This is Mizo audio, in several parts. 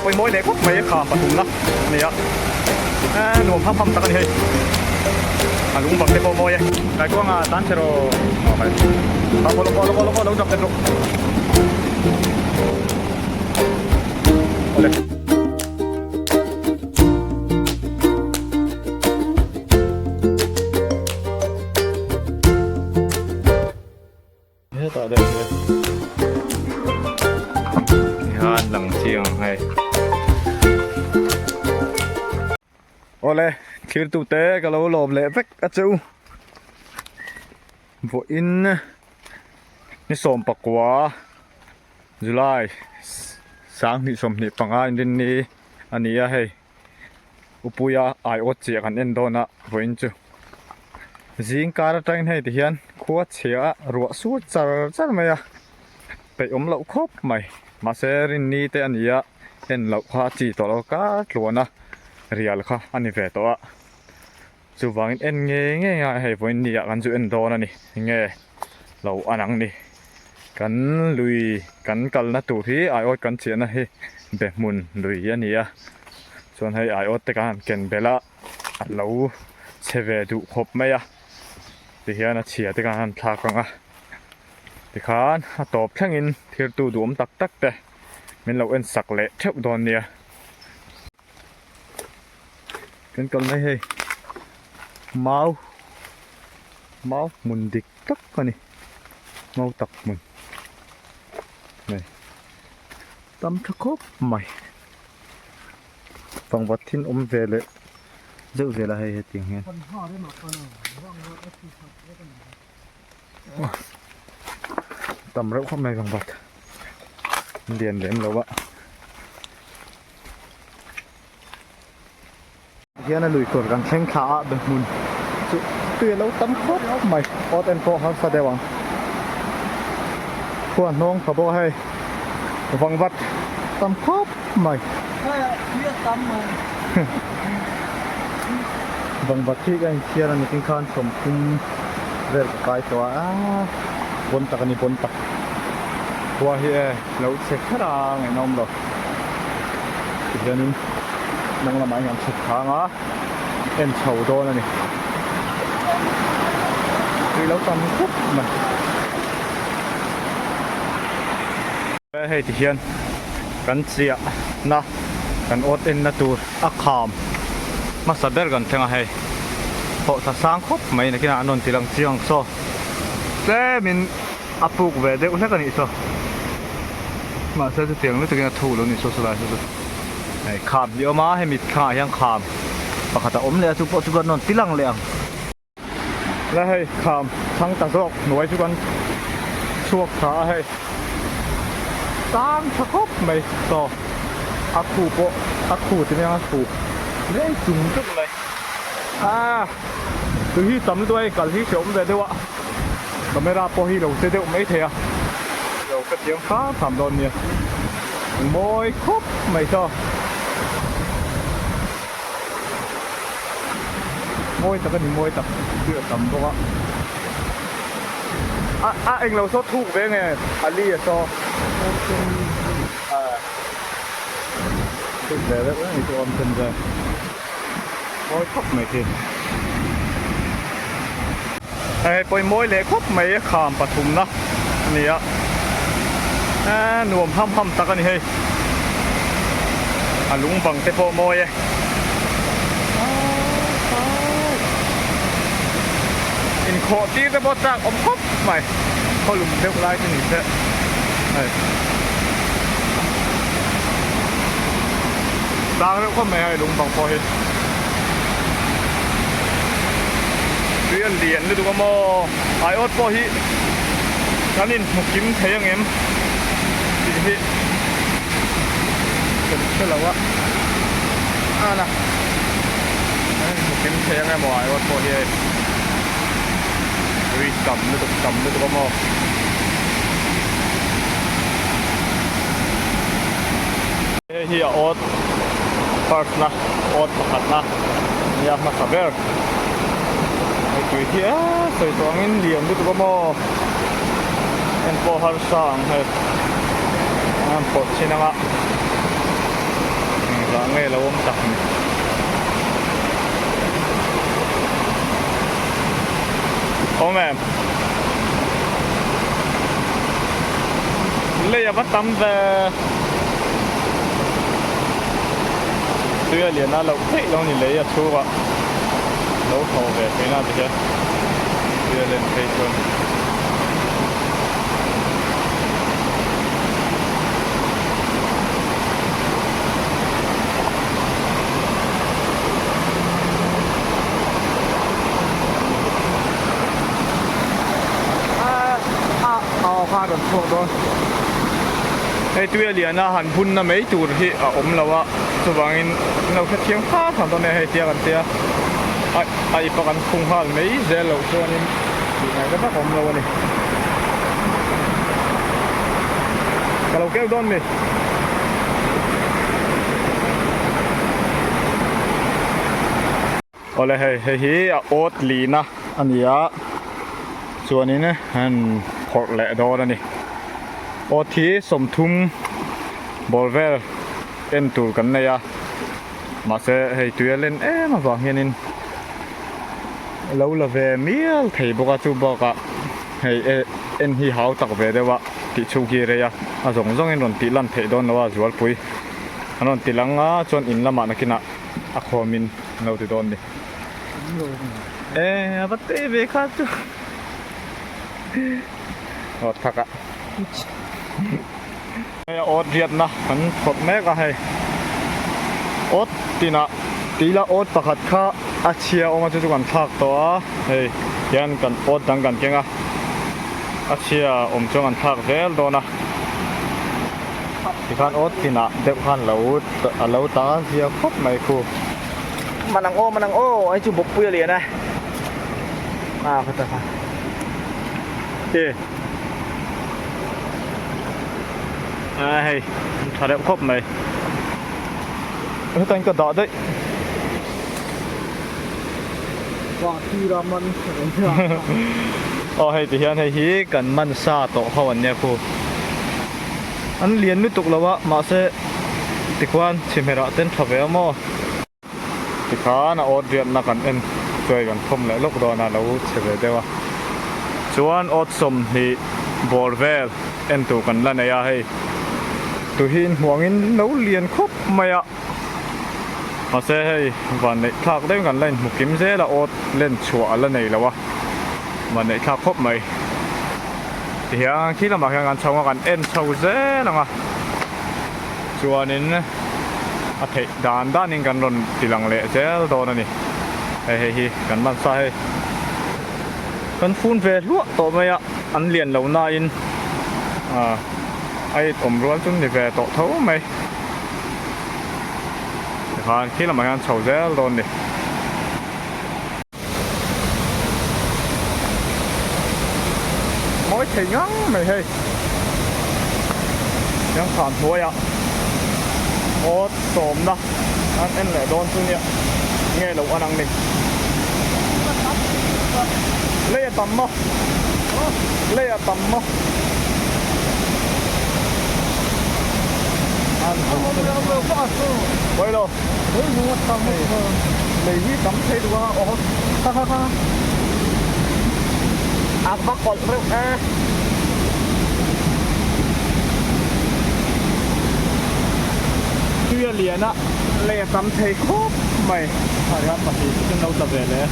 Pawimawii leh khawp mai kham pathumna a ni a, eee nuam ham ham tak a ni hei. A lung bang te pawh mawi e. Kaikuanga tan che rawh. Aw hei. Lo pawh lo pawh lo pawh lo pawh lo drop tet rawh. Awle. Hetah deuh hian hian lang chiang ang hei. Awle thirtu te ka lo lawm leh vek a che u. Vawiin ni 19 July 2025 inrinni a ni a hei. Upuia aiawt chiah kan en dawn a vawiin chu zing kar atangin hei ti hian khua chhia a ruah sur char char mai a peih awm loh khawp mai mahse rinni te a ni a en loh kha a chi tawh lo kar tluan a rial kha a ni ve tawh a chuvangin en ngei ngei a hei vawiin ni ah kan chu en dawn a ni enge lo an ang ni kan lui kan kalna tur hi aiawt kan chiahna hi be hmun lui a ni a chuan hei aiawt te kan han ken belh a a lo chhe ve duh khawp mai a tihian a chhia te kan han thlak ang a tikhan a tawp thlengin thirtu duhawm tak tak te min lo en sak leh theuh dawn nia. Kan kal mai hei mau mau hmun dik tak a ni mau tak hmun hei tam tha khawp mai pangvat thin awm ve leh zeuh zel a hei hetiang hian. Tam reuh khawp mai vangvat lian lem lo a. Hian a lui tur kan thleng thla a be hmun chu tui a lo tam khawp mai awt en pawh harsa deuh ang khua hnawng tha bawk a hei vangvat tam khawp mai vangvat hi ka inchhiar a nikin khan 30 vel ka kai tawh a aaa bawn tak a ni bawn tak khua hi e lo chhe kher a ngaihna awm lo. Tihianin hnung lamah hian chhuk thang a, en chho dawn a ni. Tui lo tam khawp mai. Hei tihian kan chiah na kan awt en na tur a kham hmasa ber kan thleng a hei. Thawhthla sang khawp mai nakinah an rawn ti lang chiang ang saw. Tlemin a puk ve deuh hlek a nih saw. Mahse chutiang lutuk in a thu lo ni saw saw lai saw chu hei kham hi a awm a hemi thlangah hian kham pakhat a awm leh a chu pawh chu kan rawn ti lang leh ang. La hei kham thlang ta zawk hnuai chu kan chhuak tha a hei tang tha khawp mai saw a khu pawh a khu ti mai ang a khu leng chung chung mai ah tui hi tam lutuk a hei kal hi hrehawm ve deuh a. Camera pawh hi lo che deuh mai thei a, lo ka chiang hram hram dawn nia, mawi khawp mai saw, mawi tak a ni mawi tak tih a tam bawk a, a a englo saw thuk ve nge a li a saw thuk ve deuh reng chu a awm then vel mawi khawp mai khi. Hei pawimawii leh khawp mai kham pathumna a ni a eee nuam ham ham tak a ni hei a lung bang te pawh mawi e inkhawh tir te pawh chak awm khawp mai khaw lum deuh lai te ni se hei sang reuh khawp mai hei lung bang pawh hi. Tui a lian lutuk a maw aiawt pawh hi kan inhmu kim thei ang em tih hi kan hre lo a ana kan inhmu kim thei ang emaw aiawt pawh hi hei tui tam lutuk tam lutuk a maw. Hei hi a awt first na awt pakhat na nia hmasa ber hei tui hi eee sawi tawh angin lian lutuk a maw en pawh harsa ang hei an phawrh chin anga. Engzah nge lo awm tak ni? Awm em? Lei a va tam ve. Tui a lian a loh theih lo ni lei a chhungah lo tho ve theihna tikhian tui a len phei chuan. Hei tui a lian a han bunna mai tur hi a awm lo a chuvangin an lo hrethiam khar khar dawn e hei tia kan tia a ip a kan khung nghal mai zel loh chuanin tih ngaihna vak a awm lo a ni. Ka lo keu dawn mi. Awle hei hei hi a awt lina a ni a chuanin an phawrh leh dawn a ni. Awt hi 30 bawr vel en tur kan nei a mahse hei tui a len em avang hianin lo la ve mial thei bawk a chu bakah hei en hi hau tak ve deuh a tih chhung hi rei a a zawng zawngin rawn tih lan theih dawn lo a zualpui an rawn ti lang a chuan in lamah nakinah a khawmin an lo ti dawn ni e a va tei ve kha chu aw thak a hei a awt riatna kan phawrh mek a hei awt tinah tila awt pakhat kha a chhia awm a chu chu kan thlak tawh a hei hian kan awt dang kan keng a a chhia awm chuan kan thlak zel dawn a tikhan awt tinah deuh khan lo a lo ta zia khawp mai khu. Man ang aw man ang aw hei chu bawkpui a lian a a kha ta kha. E a hei tha deuh khawp mai hetain ka dah daih aw hei ti hian hei hi kan man sa tawh ho an nia khu an lian lutuk lo a mahse tikhuan chhimherah ten tha ve a maw. Tikhan a awt riatna kan en chuai kan thawm leh lawk dawn a lo chhe ve deuh a chuan awt 20 bawr vel en tur kan la nei a hei tuhin hmuangin lo lian khawp mai a mahse hei van neih thlak deuhin kan la inhmu kim zel a awt len chhuah a la nei lo a van neih thlak khawp mai tihian khi lamah khian kan chho ang a kan en chho zel ang a chuanin a theih dan danin kan rawn ti lang leh zel dawn a ni hei hei hi kan man sa hei kan fun ve hluah tawh mai a an lian lo nain ah a it awm rual chu ni ve tawh tho mai tikhan khi lamah hian chho zel dawn a ni. Mawi thei ngang mai hei hian khan hnuaiah awt sawmna an en leh dawn chu nia nge lo an ang ni lei a tam maw lei a tam maw Quay lo. Lei hi tam thei duh a aw kha kha kha a va kawlh reuh e. Tui a lian a lei a tam thei khawp mai. Kha pahnih chu an lo tla ve leh.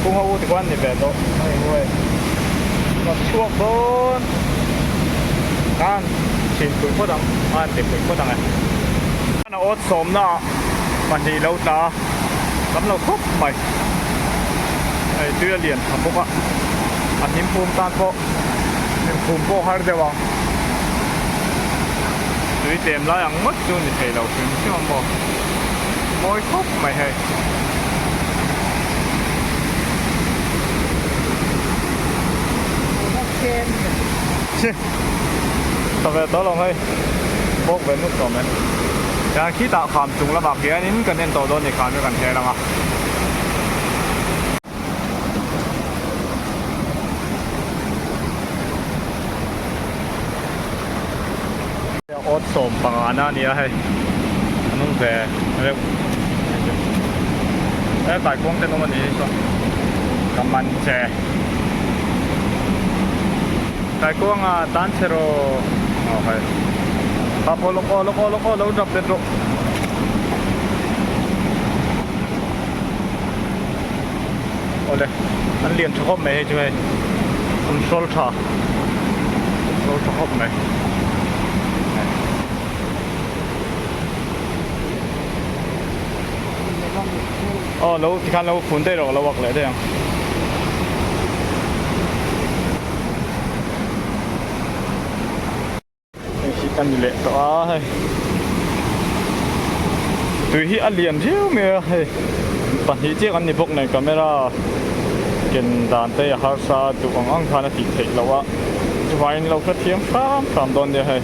Kung a u ti khuan ni ve tawh a eng nge rawn chhuak dawn khan chhin pui phawt ang a han ti pui phawt ang e. A awt sawmna ah pahnih lo tla a tam lo khawp mai hei tui a lian tha bawk a a hnim phum tan pawh hnim phum pawh har deuh ang tui tlem lai ang ngawt chu ni thei lo hrim hrim ang maw mawi khawp mai hei. Tha ve tawh lo hei bawk ve nut tawh mai chuan khitah kham chung lamah khianin kan en tawh dawn ni kham hi kan hel ang a. Awt 15 na a ni a hei an awm ve reuh he kaikuang ten awm a ni hi chuan ka man che kaikuanga tan chhe rawh aw hei kha pawh lawk aw lawk aw lawk aw lo drop bet rawh. Awle an lian tha khawp mai hei chu hei an hrawl tha an hrawl tha khawp mai. Aw lo tikhan lo phun daih rawh ka lo wak leh daih ang. Hei hi a ni leh tawh a hei tui hi a lian riau mai a hei pahnih chiah kan ni bawk nen camera ken dan te a harsa duh ang ang khan a tih theih loh a chuvangin lo hrethiam hram hram dawn nia hei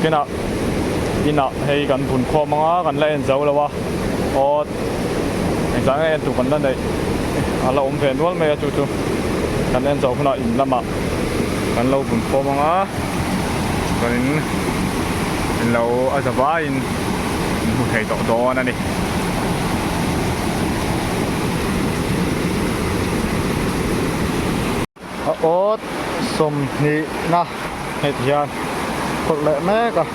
kinah inah hei kan bun khawm ang a kan la en zo lo a aw engzah nge en tur kan la neih a la awm ve nual mai a chu chu kan en zawh hunah in lamah. Kan lo bun khawm ang a, chuanin in lo a za vaiin in hmu thei tawh dawn a ni. A awt 20 na hei ti hian phawrh leh mek a,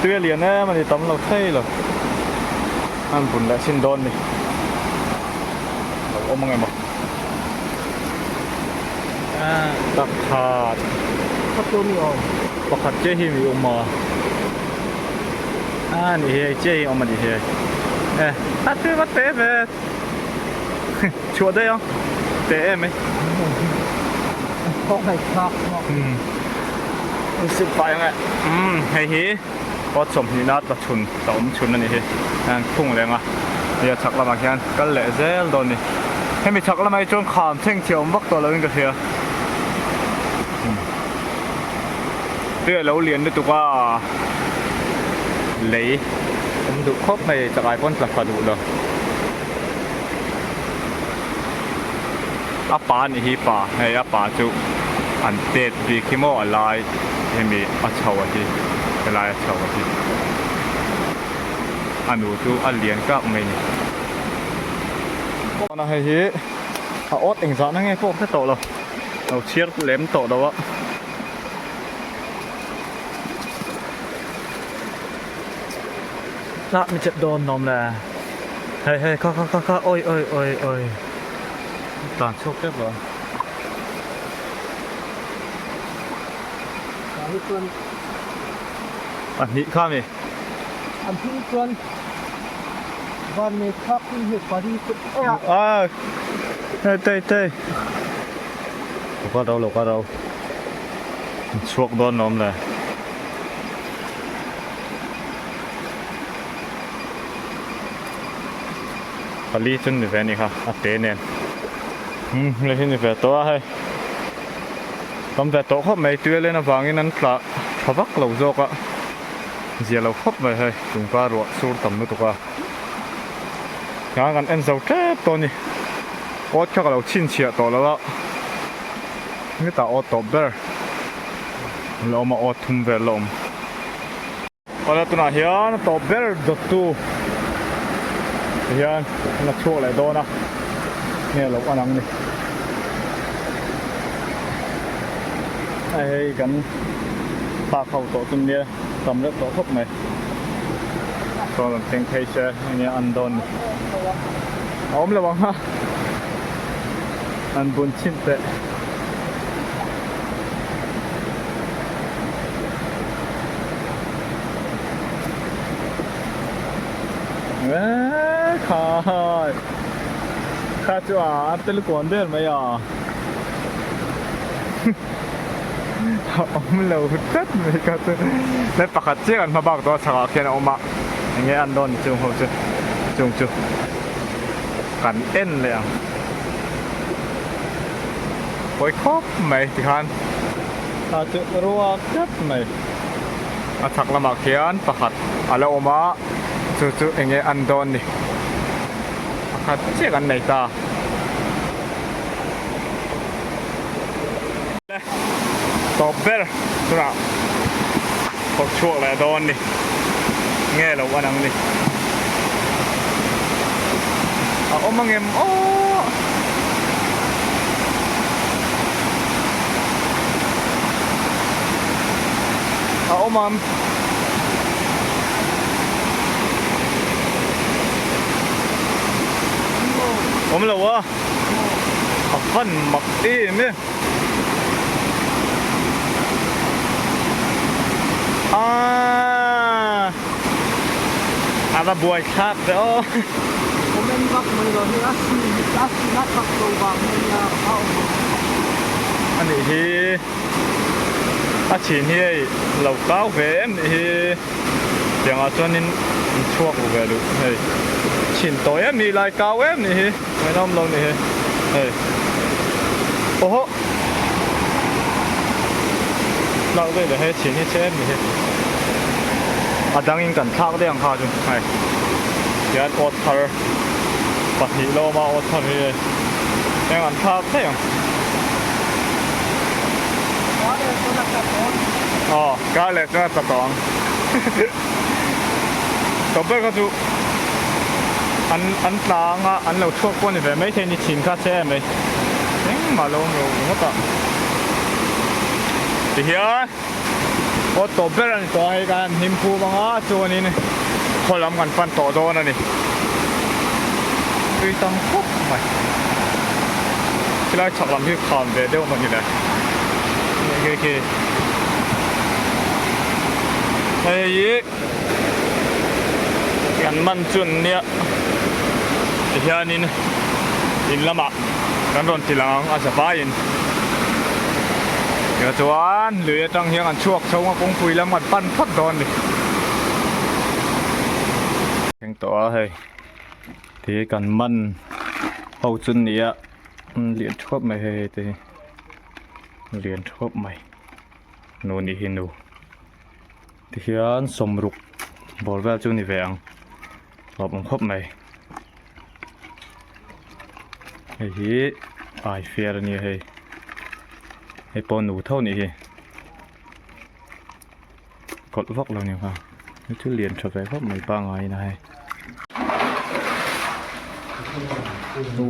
tui a lian em a ni tam lo thei lo, an bun leh chhin dawn ni, lo awm ang emaw. Pakhat pakhat chiah hi mi awm a a ni hi chiah hi awm a ni hi e a tui va te ve chhuah daih ang te em mai sip fai ang e umm hei hi Pot 20 na tla chhun tla awm chhun a ni hi an khung leng a hei a chhak lamah khian kal leh zel dawn a ni hemi chhak lamah hi chuan kham thleng chhe awm vak tawh lo in ka hria tui a lo lian lutuk a lei awm duh khawp mai chakai pawn tla fa duh lo a pa a nih hi pa hei a pa chu an tet bik hi maw a lai hemi a chho a hi helai a chho a hi a nu chu a lian kak mai a ni tuna hei hi a awt engzah na nge pawh ka hre tawh lo lo chhiar lem tawh lo a. Lah mi chep dawn nawm le. Hei hei kha kha kha kha oi oi oi oi. Tlan chhuak tep lo. Tah hi chuan pahnih kha mi. An thing chuan van nei thlak hun hi pari chu e a. A hei tei tei. Lo ka ro lo ka ro. Chhuak dawn nawm le. Pali chu ni ve a nih kha a te nen umm hei hi ni ve tawh a hei tam ve tawh khawp mai tui a len avangin an tla tha vak lo zawk a zia lo khawp mai hei tungka ruah sur tam lutuk a tiang kan en zo tep tawh a ni awt kha ka lo chhinchhiah tawh lo a hetah awt tawp ber la awm a awt thum vel la awm. Awle tunah hian a tawp ber dawttu hian an la chhuak leh dawn a nge lo an ang ni hei kan thlak ho tawh chu nia tam reuh tawh khawp mai chuan rawn thleng phei se enge an dawn ni a awm lo ang ha an bun chhin teh. Khai kha chu a tel kuan der mai a a awm lo tlat mai kha chu le pakhat chiah kan hma bak tawh a chhakah khian a awm a enge an dawn ni chung ho chu chung chu kan en leh ang pawi khawp mai tikhan a chu ruak tlat mai a chhak lamah khian pakhat a la awm a chu chu enge an dawn ni pakhat chiah kan nei ta Tawp ber tunah phawrh chhuak leh dawn ni. Nge lo an ang ni. A awm angem aw. A awm ang. Awm lo a. A fan mak em e. Aaa a va buai thlak ve aw. Comment vak mai lo hi a sin a sin a chak lo vang hi ania a awm lo. A nih hi a chhin hi hei lo kau ve em nih hi tiangah chuanin in chhuak ru ve duh hei chhin tawi em hi lai kau em nih hi. Ngaihnawm lo ni hi hei awhawh thlak daih leh hei chhin hi che em ni hi a dangin kan thlak daih ang kha chu hei tihian awt thar pahnih la awm a awt thar hi hei eng an thlak daih ang aw kar leh chuan a tla tawh ang tawp ber kha chu. An an tlang a an lo chhuak pawh a ni ve maithei ni thin kha che em mai engmah lo awm lo ringawt a tihian aw tawp ber a ni tawh a hei kan han hnim phum ang a chuanin khaw lam kan pan tawh dawn a ni tui tam khawp mai khilai chhak lam hi kham ve deuh maw ni le khi khi hei hi. Kan man chu an nia tihianin in lamah kan rawn ti lang ang a za vaiin tihah chuan lui atang hian kan chhuak chho a kawngpui lam kan pan phawt dawn a ni. Thleng tawh a hei ti kan man ho chu an nia lian thuap mai hei hei te hi lian thuap mai nu nih hi nu. Tihian sawmruk bawr vel chu ni ve ang hlawp awm khawp mai hei hi ai fiar a nia hei hei pawh nu tho nih hi kawlh vak lo ni kha hei chu lian tha ve khawp mai pangngai in a hei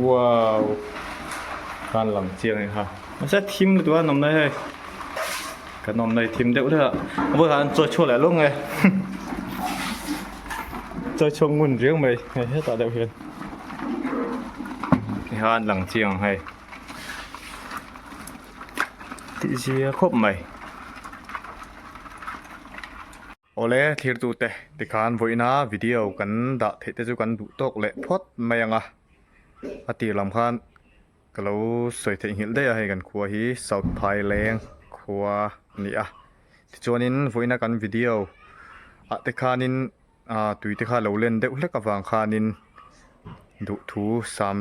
wow khan lang chiang a ni kha mahse thim lutuk a an awm lai hei. Kan awm nei thim deuh hlek a, a bulah an chawi chhuak leh lawng nge chawi chhuak ngun riau mai hei hetah deuh hian tihian lang chiang ang hei tih zia khawp mai. Awle thirtute tikhan vawiina video kan dah theih te chu kan duh tawk leh phawt mai ang a, a tir lam khan. Ka lo sawi theih nghilh daih a, hei kan khua hi South Phaileng khua a ni a. Tichuanin vawiina kan video ah te khanin ah tui te kha lo len deuh hlek avang khanin duhthu sam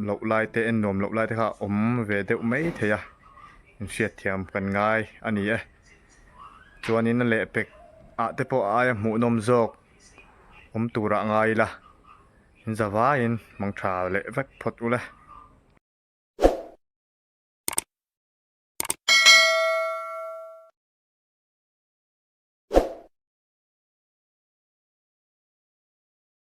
loh lai te en nuam loh lai te kha a awm ve deuh mai thei a, inhriatthiam kan ngai a ni e. Chuanin a lehpek ah te pawh a aia hmuhnawm zawk awm turah ngai ila, in zavaiin mangtha leh vek phawt ule.